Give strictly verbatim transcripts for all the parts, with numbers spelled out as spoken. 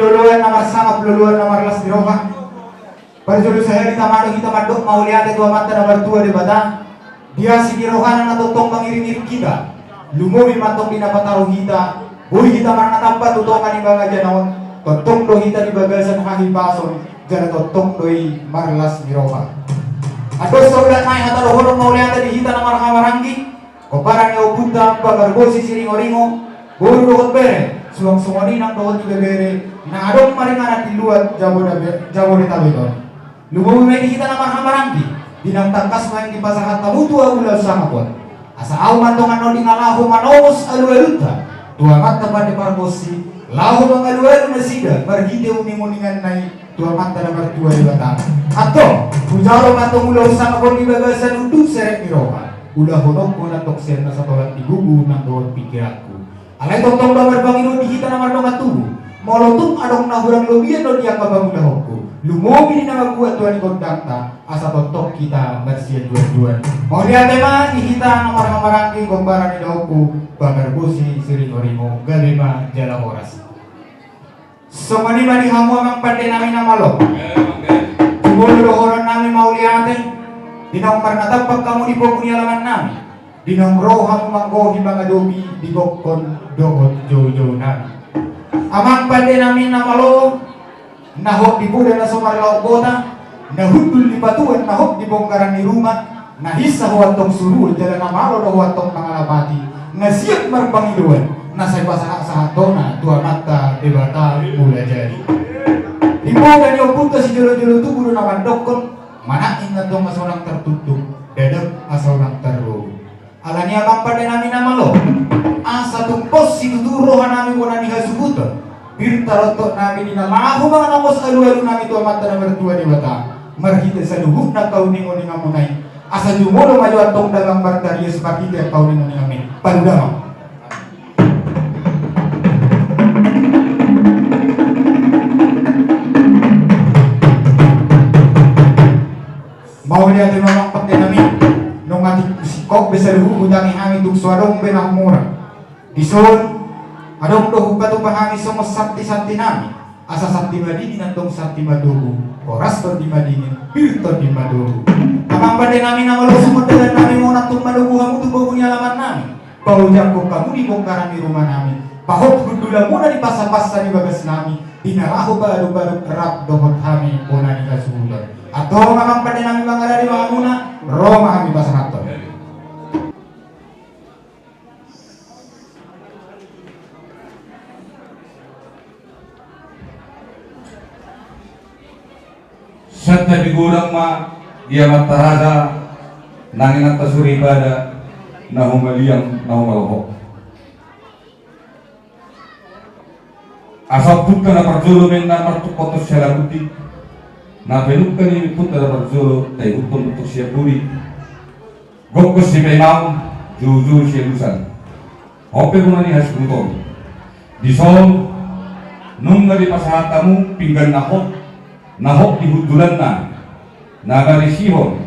Loloan na marsangap, loloan na marlas ni roha. Parjolo sahali tama do hita mandok mauliate tu Amanta na martua Debata. Di asi ni rohana na tongtong mangiringiring hita. Lumobi mantong di na pataro hita. Boi hita marnatampak tu tonga ni bagasan on. Tongtong do hita di bagasan hahipason. Jala tongtong do i marlas ni roha. Andorang saulak nai hata dohonon mauliate di hita na marhahamaranggi. Hombar ni ompunta Pagarbosi Siringoringo, boru dohot bere, suang songon i nang dohot ibebere, na adong maringanan di luat Jabode-, Jabodetabek on. Lumobi ma i di hita na marhahamaranggi, di naung tangkas ma i dipasahat hamu tu ahu ulaon sangap on. Asa ahu ma antong annon di na laho manongos alualunta, tu amanta pande pargonsi, laho mangalualu nasida, marhite uninguninganna i, tu Amanta na martua Debata. Antong, hujalo ma antong ulaon sangap on di bagasan unduk serep ni roha. Ulahononku antong sian na satolan di gugu nang dohot pingkiranku. Alai tongtong do marpangidoan di hita na mardongan tubu. Molo tung adong na hurang lobian do di angka pangulahonku. Lumobi di na mambuat tua ni gondangta. Asa tongtong hita marsianduanduan. Mauliate ma di hita na marhahamaranggi hombar ni daoku. Pagarbosi Siringoringo gabe ma jala horas. Songon i ma di hamu amang pande nami na malo. Jumolo dohonon nami mauliate. Di naung marnatampak hamu di pogu ni alaman nami. Di naung ro hamu manggohi mangadopi di gokhon dohot joujou nami. Amang pande nami na malo. Na hot di poda na so marlaok bota. Na hundul di patuan na hot di bongkaran ni ruma. Na hinsa ho antong suruon jala na malo do ho antong mangalapati, na siap marpangidoan, na sai pasahatsahat hona tu Amanta Debata Mulajadi. Di poda ni ompunta sijolojolo tubu do na mandokkon, manangin antong asa unang tartuktuk, dadap asa unang tarrobo. Alani i amang pande nami na malo, asa tung pos situtu roha nami bona ni hasuhuton. Pir tarontok nami di na laho manongos alualu nami tu Amanta na martua Debata. Marhite saluhutna angka uninguninganmuna i. Asa jumolo ma jo antong damang martarias marhite angka uninguninganmi. Palu damang. Mauliate ma amang pande nami. Nunga tingkos be saluhut hutangi hami tung so adong be na mura. Dison, adong do hupatupa hami songon santisanti nami. Asa santi madingin antong santi matogu, horas tondi madingin, pir tondi matogu. Amang pande nami na malo, songon dalan nami muna tung manogu hamu tu pogu ni alaman nami. Paojangkon hamu di bongkaran ni ruma nami. Pahot hundulanmuna di pasapansa di bagas nami. Di na laho paadoppadop rap dohot hami bona ni hasuhuton. Antong amang pande nami mangalari ma hamuna, ro ma hami pasahathon. Santabi godang ma di amanta raja nang inanta soripada na humaliang na humaloho. Asa ompunta na parjolo ma inna martungkothon sialagundi, na pinungka ni ompunta na parjolo taihuthon tontu sian pudi. Gokhon sipaimaon, joujou sialusan. On pe bona ni hasuhuton. Dison, nunga dipasahat hamu pinggan na hot, na hot di hundulanna, na marisihon,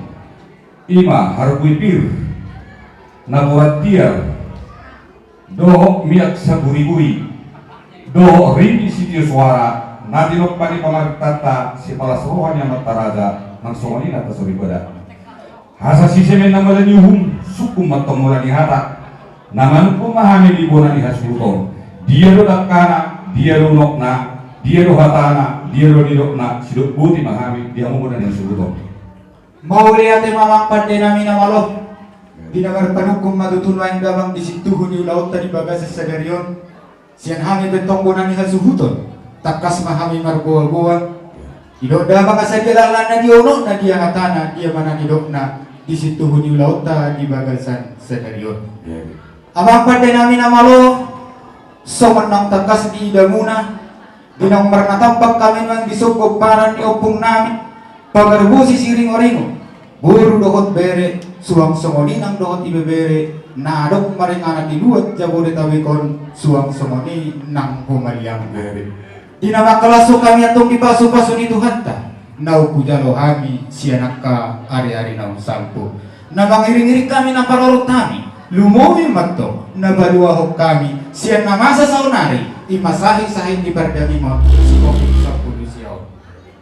ima harbue pir, napuran tiar, dohot miak saburiburi, dohot ringgit sitio soara, na tinompa ni pamarentanta sipalas roha ni amanta raja, nang songon i inanta soripada. Asa sise ma inna mala ni uhum, sungkun ma antong mala ni hata. Na manungkun ma hami di bona ni hasuhuton. Dia do dangkana, dia do unokna, dia do hatana, dia do nidokna, sidok boti ma hami di hamu bona ni hasuhuton. Mauliate ma amang pande nami na malo. Di na marpanungkun ma tutu nuaeng damang di sintuhu ni ulaonta di bagasan sadari on. Sian hami pe antong bona ni hasuhuton, tangkas ma hami marboaboa. Didok damang asa dia laklakna, dia unokna, dia hatana, dia ma na nidokna di sintuhu ni ulaonta di bagasan sadari on. Amang pande nami na malo, songon naung tangkas diidamuna, di naung marnatampak hami nuaeng di son gomparan ni ompung nami, Pagarbosi Siringoringo. Boru dohot bere, suang songon i nang dohot ibebere, na adong maringanan di luat Jabodetabek on, suang songon i nang humaliang bere. Di na mangkalashon hami antong di pasupasu ni Tuhanta, naung hujalo hami sian angka ariari naung salpu. Na mangiringiring hami, na parorot hami, lumobi ma antong na paluahon hami sian na masa saonari, I ma sahit-sahit ni pardagingon si Covid sampulu sia on.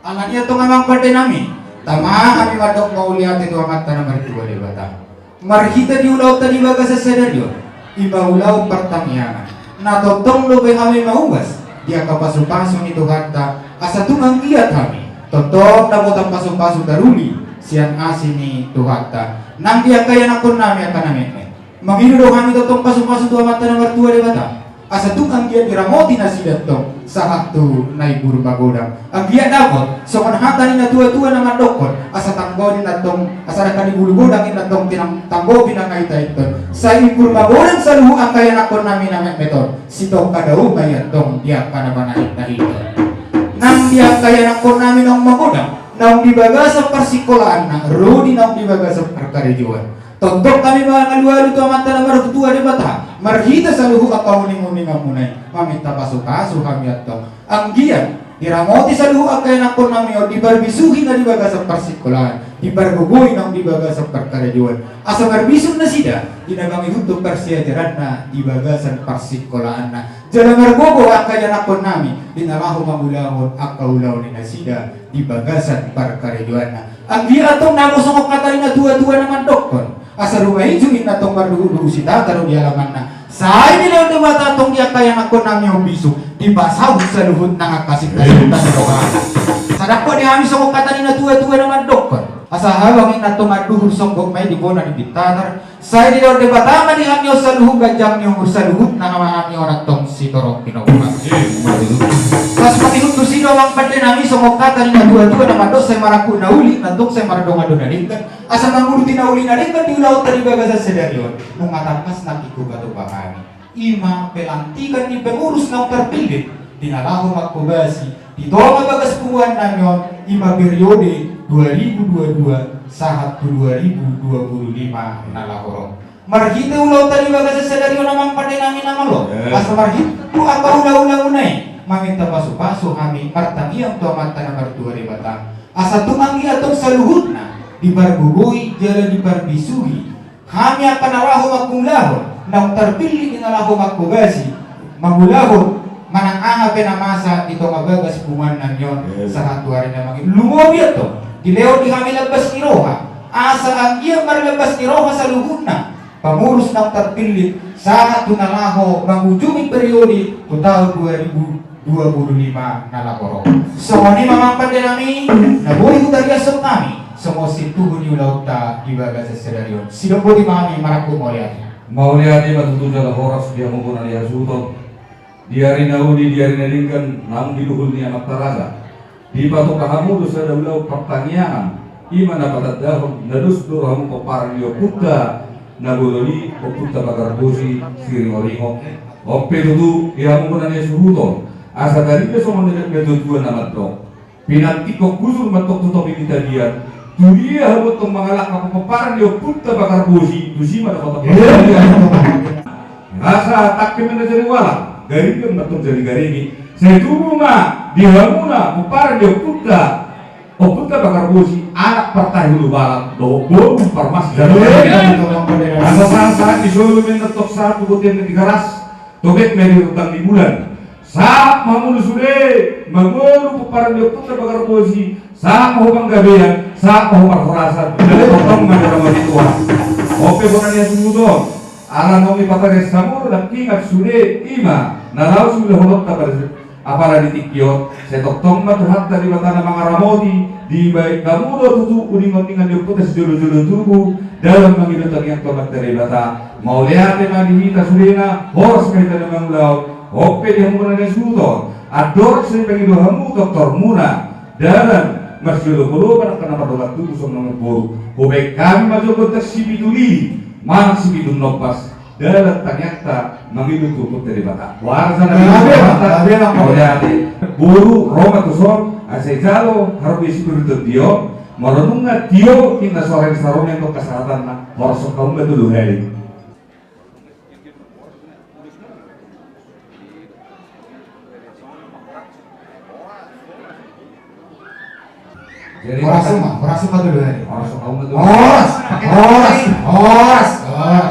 Alani i antong amang pande nami, tama hami mandok mauliate tu Amanta na martua Debata. Marhite di ulaonta di bagasan sadari on, i ma ulaon partangiangan na tongtong dope hami mauas di angka pasupasu ni Tuhanta, asa tung anggiat hami tongtong dapotan pasupasu taruli sian asi ni Tuhanta. Nang di angka ianakhon nami angka na metmet, mangido do hami tongtong pasupasu tu Amanta na martua Debata, asa tung anggiat diramoti nasida antong sahat tu na imbur magodang. Anggiat dapot songon hata ni natuatua na mandokkon, asa tanggo ni na antong, asa dangka ni bulu godang i na antong tinang tanggo pinangaitaithon. Sai imbur magodang saluhut angka ianakhon nami na metmet on, sitongka dao ma i antong di angka na panahintahinta. Nang di angka ianakhon nami naung magodang, naung di bagasan parsingkolaanna, ro di naung di bagasan parkarejoan, tongtong hami mangalualu tu Amanta na martua Debata marhite saluhut angka uninguninganmuna i, maminta pasupasu hami antong. Anggiat diramoti saluhut angka ianakhon nami on, diparbisuhi na di bagasan parsingkolaan, dipargogoi naung di bagasan parkarejoan, asa marbisuk nasida di na mangihuthon parsiajaranna di bagasan parsingkolaanna. Jala margogo angka ianakhon nami di na laho mangulahon angka ulaon ni nasida di bagasan parkarejoanna. Anggiat antong na adong songon hata ni natuatua na mandokkon, asa ruma ijuk inna antong marduhutduhut sitata do di alamanna. Sai dilehon Debata antong di angka ianakhon nami on bisuk, dipasaut saluhut nang angka sintasinta ni rohana. Sai dapot di hami songon hata ni natuatua na mandokkon, asa habang inna antong anduhur songgop ma i di bona ni pintatar. Sai dilehon Debata ma di hami on saluhut ganjang ni umur, saluhutna ma hami on antong sitorop pinompar. Pas mangihuthon tusi do amang pande nami songon hata ni natuatua na mandok, sai marangkup na uli inna antong, sai mardongan do na denggan, asa mangurupi na uli na denggan di ulaonta di bagasan sadari on. Nunga tangkas nangkin hupatupa hami, i ma pelantikan ni pengurus naung terpilih di na laho mangkobasi di tonga bagas punguan nami on, i ma periode dua ribu dua dua sahat tu dua ribu dua puluh lima na laho ro. Marhite ulaonta di bagasan sadari on amang pande nami na malo, asa marhite angka ulaonmuna i, maminta pasupasu hami martangiang tu Amanta na martua Debata, asa tung anggiat antong saluhutna dipargogoi jala diparbisuhi hami angka na laho mangulahon, naung terpilih di na laho mangkobasi, mangulahon manang aha pe na masa di tonga bagas punguan nami on. Sahat tu ari na mangihut, lumobi antong dilehon di hami lambas ni roha, asa anggiat marlambas ni roha saluhutna pangurus naung terpilih sahat tu na laho mangujungi periode tu taon dua ribu dua puluh lima na laho ro. Songon i ma amang pande nami na boi hutariashon hami songon sintuhu ni ulaonta di bagasan sadari on. Sidok boti ma hami marangkup mauliate. Mauliate ma tutu jala horas di hamuna na hasuhuton. Di ari na uli, di ari na denggan naung di duhul ni Amanta Raja, dipatupa hamu do sada ulaon partangiangan, i ma na patandahon na dos do rohamu pomparan ni ompunta na bolon i, ompunta Pagarbosi Siringoringo. On pe tutu di hamuna na hasuhuton, asa taringot songon nidok ni natuatua na mandok, pinantikhon hujur ma antong tu topi ni tapian. Tudia hamu antong mangalangka pomparan ni ompunta Pagarbosi, tusi ma dapotan. Asa tangke ma na jadi ualang, garinggan ma antong jadi garingi. Sai tubu ma di hamuna pomparan ni ompunta, ompunta Pagarbosi, anak partahi hulubalang dohot boru parmas. Asa sahat-sahat ni solu ma antong sahat tu bontean ni Tigaras, tobet ma di rondang ni bulan. Sahat ma hamu sude mangolu pomparan ni ompunta Pagarbosi, sahat ma ho panggabean, sahat ma ho parhorasan. Jala tongtong ma diramoti Tuhan. On pe bona ni hasuhuton, ala naung ipatareas hamu do nangkiningan sude, i ma na laho siulahononta pada apala di tingki on. Sai tongtong ma Tuhanta Debata na mangaramoti, dibahen hamu do tutu uninguningan ni ompunta sijolojolo tubu dalan mangido tangiang tu Amanta Debata. Mauliate ma di hita sudena, horas ma hita na mangulahon. On pe di hamuna na hasuhuton, andorang sai mangido hamu tortormuna dalan marsiolopolopan angka na mardongan tubu songon na mamboru, hubahen hami ma jolo gondang sipitu lili manang sipitu nompas dalan tangiangta mangido tu Amanta Debata. Boasa na gabe, gabe, gabe. Mauliate. Boru, ro ma tuson, asa ijalo harbe sipiriton tio, molo nunga tio inna sora ni saromen do kasahatanna, horas ma hamu tolu hali. Jadi, horas ma, horas ma tolu hali. Horas ma hamu tolu hali. Horas, horas, horas, horas.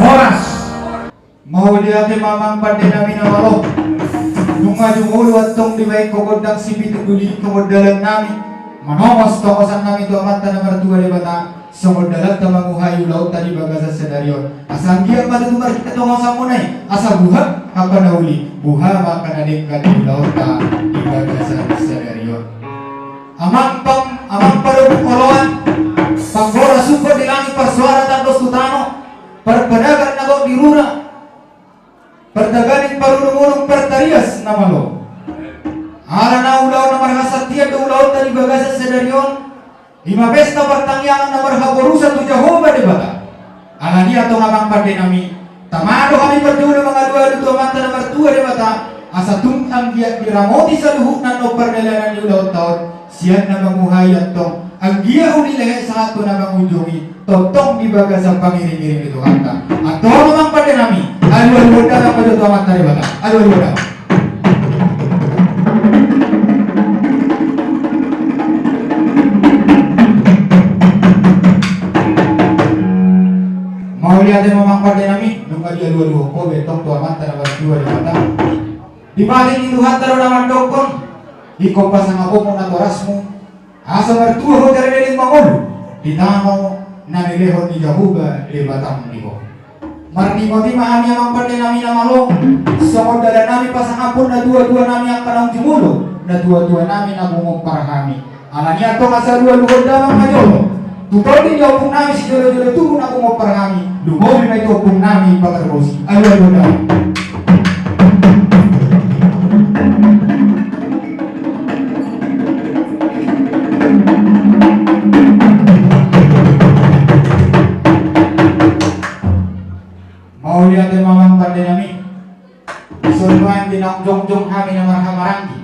Horas. Mauliate ma amang pande nami na malo. Nunga jumolo antong dibaen ho gondang sipitu duli songon dalan nami. Manongos tongosan nami tu Amanta na martua Debata. Songon dalanta manguhai ulaonta di bagasan sadari on. Asa anggiat ma tutu marhite tongosanmuna i, asa buha angka na uli, buha ma angka na denggan di ulaonta di bagasan sadari on. Amang pang, amang parhobung oloan, panggora sungkot di langit, parsoara tandos tu tano, parpadagan na gok di rura, partaganing parunung-unung, partarias na malo. Alana ulaon na marhasantian do ulaonta di bagasan sadari on, i ma pesta partangiangan na marhaporusan tu Jahowa Debata. Alani i antong amang pande nami, tama do hami parjolo mangalualu tu Amanta na martua Debata, asa tung anggiat diramoti saluhutna annon pardalanan ni ulaonta on, sian na manguhai antong anggiat uli lehet sahat tu na mangujungi, tongtong di bagasan pangiring-iring ni Tuhanta. Antong amang pande nami, alualuhon damang ma jo tu Amanta Debata. Alualuhon damang. Mauliate ma amang pande nami, nunga dialualuhon ho be antong tu Amanta na martua Debata. Dipatik ni Tuhanta do na mandokkon, ingkon pasangaponmu natorasmu, asa martua ho jala leleng mangolu di tano na nilehon ni Jahowa Debatam di ho. Marnimoti ma hami amang pande nami na malo, songon dalan nami pasangaphon natua-tua nami angka naung jumolo, natua-tua nami na humompar hami. Alani i antong asa alualuhon damang ma jolo tu tondi ni ompung nami sijolo-jolo tubu na humompar hami, lumobi ma i tu ompung nami Pagarbosi. Alualuhon damang. Mauliate ma amang pande nami. Songon i ma antong jongjong hami na marhahamaranggi,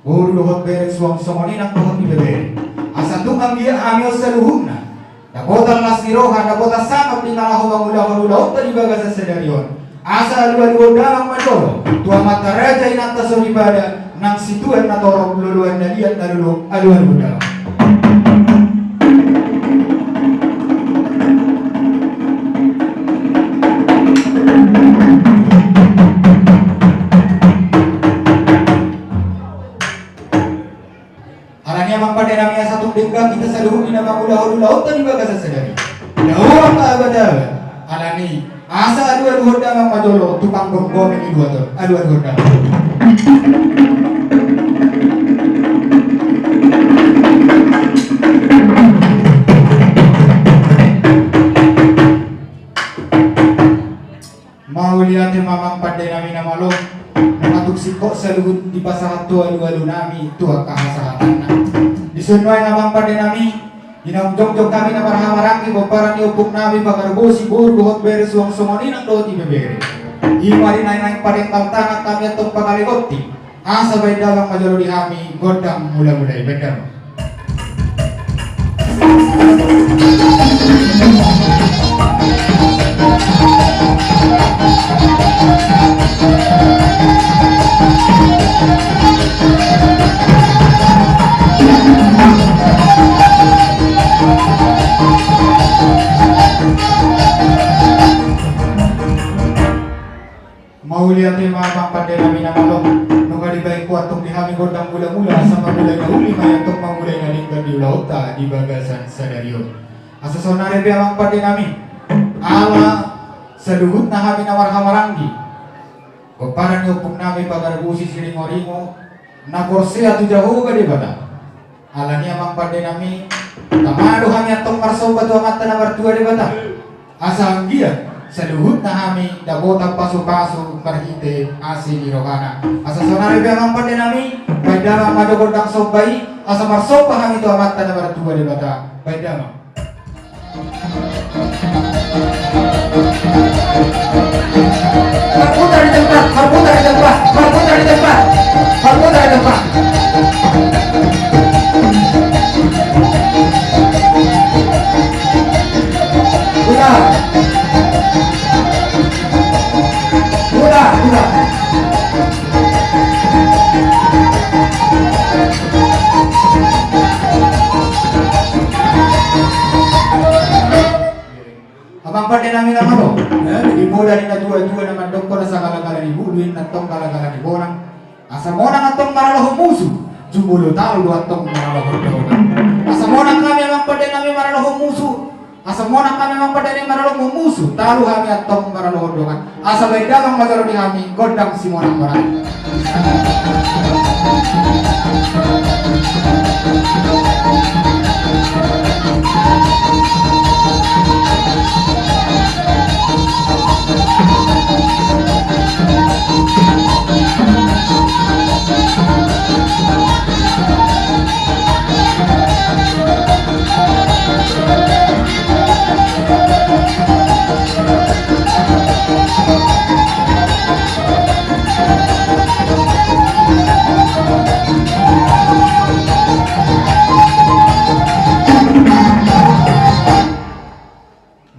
boru dohot bere, suang songon i nang dohot ibebere. Asa tung anggiat hami on saluhutna dapotan las ni roha, dapotan sangap di na laho mangulahon ulaonta di bagasan sadari on. Asa alualuhon damang ma jolo tu amanta raja, inanta soripada, nang situan na torop, loloan na liat na lolo. Alualuhon damang. Alani i amang pande nami, asa tung denggan hita saluhut di na mangulahon ulaonta di bagasan sadari. Dao angka abad-abad. Alani i asa alualuhon damang ma jolo tu panggomgomi ni luat on. Alualuhon damang. Mauliate ma amang pande nami na malo, na tung singkop saluhut dipasahat tu alualu nami. tu angka hasahatanna. Di son nuaeng amang pande nami, di naung jongjong hami na marhahamaranggi pomparan ni ompung nami Pagarbosi, boru dohot bere, suang songon i nang dohot ibebere. I ma di na naeng padenggal tangan hami antong pangalegonti. Asa baen damang ma jolo di hami gondang mulamula i, baen damang. Mauliate ma amang pande nami na malo, nunga dibaen ho antong di hami gondang mulamula, asa mangulai na uli ma i antong mangulai na denggan di ulaonta di bagasan sadari on. Asa saonari pe amang pande nami, ala saluhutna hami na marhahamaranggi pomparan ni ompung nami Pagarbosi Siringoringo, na porsea tu Jahowa Debata. Alani i amang pande nami, tama do hami antong marsomba tu Amanta na martua Debata, asa anggiat saluhutna hami dapotan pasupasu marhite asi ni rohana. Asa saonari pe amang pande nami, baen damang ma jo gondang somba i, asa marsomba hami tu Amanta na martua Debata. Baen damang. Marputar di tempat, marputar di tempat, marputar di tempat, marputar di tempat. Udah. Udah, udah. Amang pande nami na malo, eh, di poda ni natuatua na mandok, na sagalagala ni bulu inna antong galagala ni bonang. Asa monang antong maralohon musu, jumolo talu do antong maralohon dongan. Asa monang hami amang pande nami maralohon musu, asa monang hami amang pande nami maralohon musu, talu hami antong maralohon dongan. Asa baen damang ma jolo di hami gondang simonangmonang.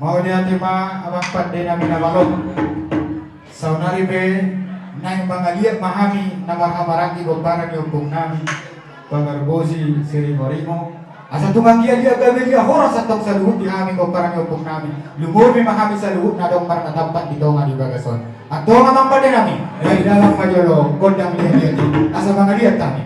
Mauliate ma amang pande nami na malo. Saonari pe naeng mangaliat ma hami na marhahamaranggi pomparan ni ompung nami Pagarbosi Siringoringo. Asa tung anggiat dia gabe dia horas antong saluhut di hami pomparan ni ompung nami. Lumobi ma hami saluhutna adong marnatampak di tonga di bagas on. Antong amang pande nami, baen damang ma jolo gondang liatliat i, asa mangaliat hami.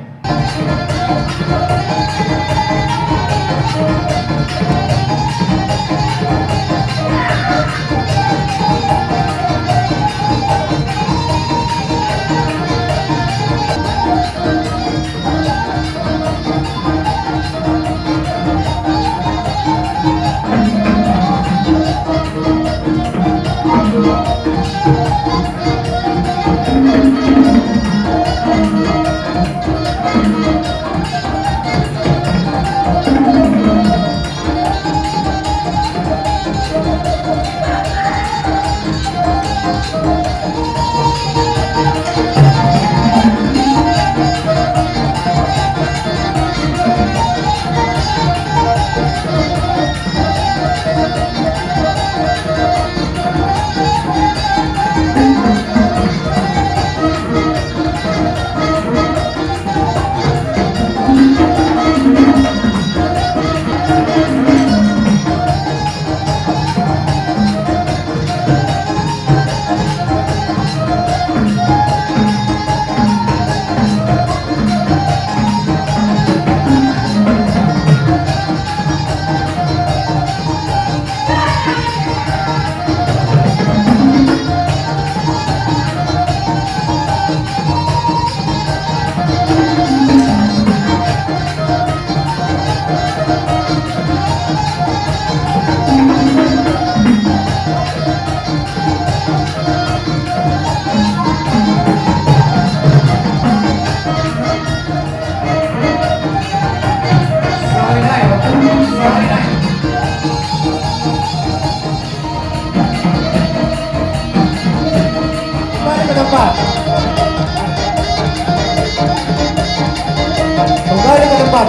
Kembali ke tempat.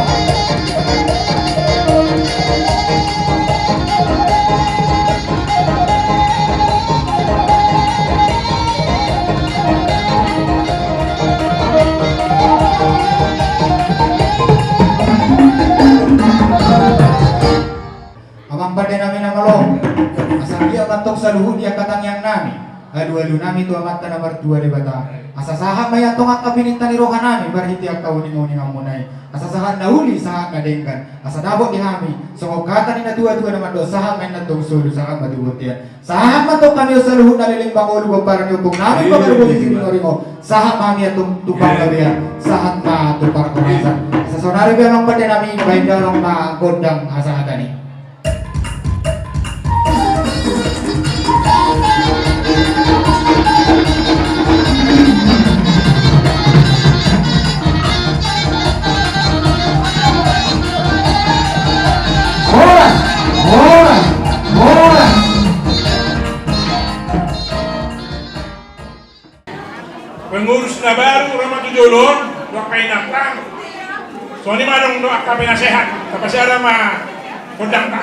Amang pande nami na malo, asa dia mantong saluhut di angka tangiang nami, alu-alu nami tu Amanta na martua Debata. Asa sahat ma i antong angka pinta ni roha nami marhite angka uning-uningan muna i. Asa sahat na uli, sahat na denggan. Asa dapot di hami songon hata ni na tua-tua na mandok, sahat ma inna antong solu, sahat ma tu bontean. Sahat ma antong hami on saluhutna leleng mangolu, pomparan ni ompung nami, panggabean di tingki ringot-ringot. Sahat ma hami antong tu panggabean, sahat ma tu parhorasan. Asa saonari pe amang pande nami, baen damang ma gondang hasahatan i. Horas, horas, horas. Pengurus na baru ro ma tu jolo on, dohot angka inanta. Songon i ma adong dohot angka penasehat, tapasiala ma gondangta.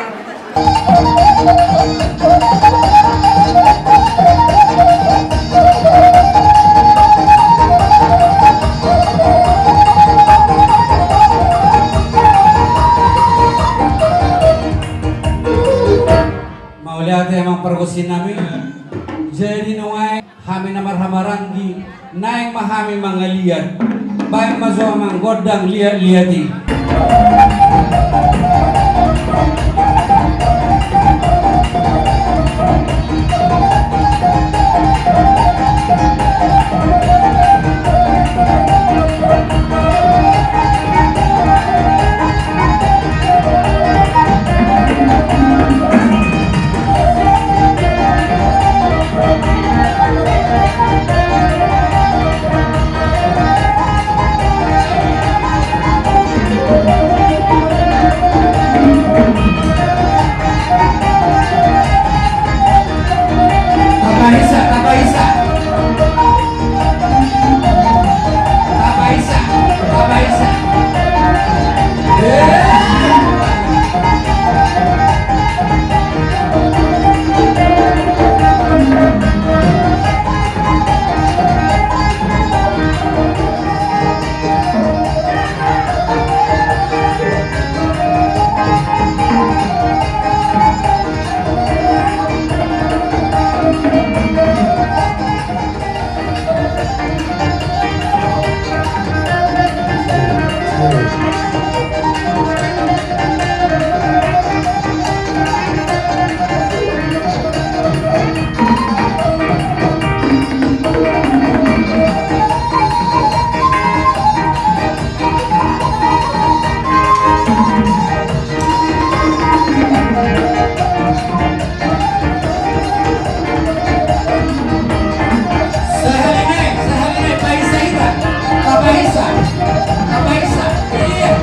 Mauliate amang pargonsi nami. Jadi nuaeng hami na marhahamaranggi, naeng ma hami mangaliat. Baen ma jo amang gondang liat-liat i. Tapaisa, tapaisa. Tapaisa, tapaisa. Eh. Sahali nai, sahali nai, paisa hita. Tapaisa, tapaisa. Iya.